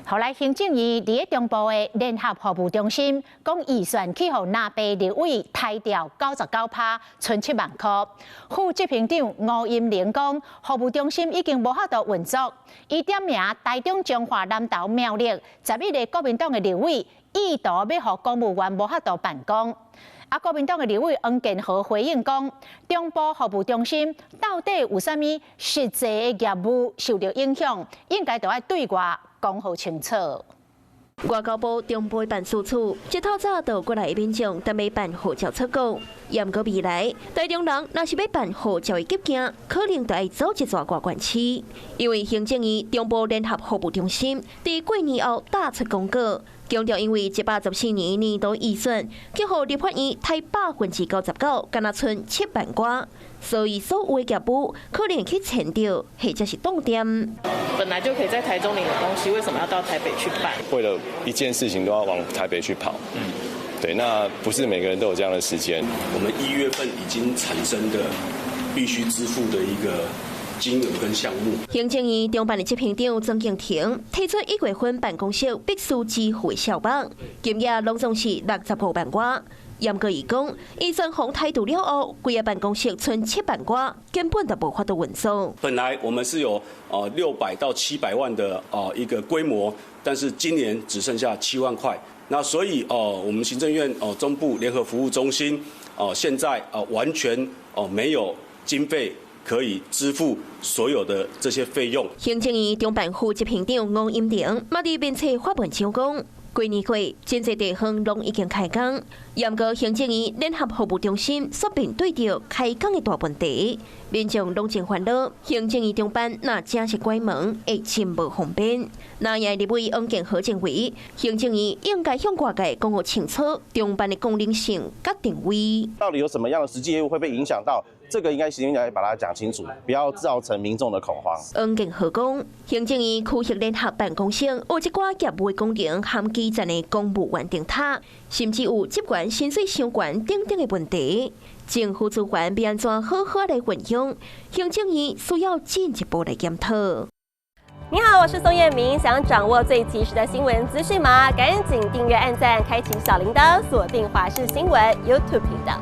後來行政院佇咧中部的聯合服務中心，講預算去予藍白立委刣掉99%，賰7萬箍。副執行長吳音寧講，服務中心已經無法度運作。伊點名台中彰化南投苗栗11個國民黨的立委，意圖欲予公務員無法度辦公。啊，國民黨的立委黃健和回應講，中部服務中心到底有啥物實際的業務受著影響，應該著愛對外講予清楚。外交部中部辦事處這透早就過來民眾準備辦護照出國，毋過未來台中人若是欲辦護照的急件，可能就愛走一逝外縣市，因為行政院中部聯合服務中心佇過年後打出公告，強調因為114年年度預算，去予立法院刣99%，干焦賰7萬外，所以所有的業務可能去遷掉，或者是凍點。本來就可以在台中領的東西，為什麼要到台北去辦？為了一件事情都要往台北去跑，對，那不是每個人都有這樣的時間。我們1月份已經產生的必須支付的一個金額跟項目。行政院中辦的執行長曾敬庭提出1月份辦公室必須支付的數目，金額攏總是65萬外。毋過伊講，預算予刣掉了後，規个辦公室賰7萬外，根本就無法度運作。本來我們是有600到700萬的一個規模，但是今年只剩下7萬塊。那所以我們行政院中部聯合服務中心現在完全沒有經費可以支付所有的這些費用。行政院中辦副執行長吳音寧嘛佇面冊發文章講，過年過真濟地方攏已經開工，毋過行政院聯合服務中心所面對著開工的大問題，民眾攏真煩惱。行政院中辦若真是關門，會真無方便。藍營立委黃健和認為，行政院應該向外界講予清楚，中辦的功能性佮定位。到底有什麼樣的實際業務會被影響到？這個應該先應該把它講清楚，不要造成民眾的恐慌。黃健和講，行政院區域聯合辦公室有一寡業務功能含基層的公務員頂塔，甚至有職員薪水傷懸等等的問題。政府資源欲按怎好好來運用，行政院需要進一步來檢討。你好，我是宋燕明，想掌握最及時的新聞資訊嗎？趕緊訂閱、按讚、開啟小鈴鐺，鎖定華視新聞 YouTube 頻道。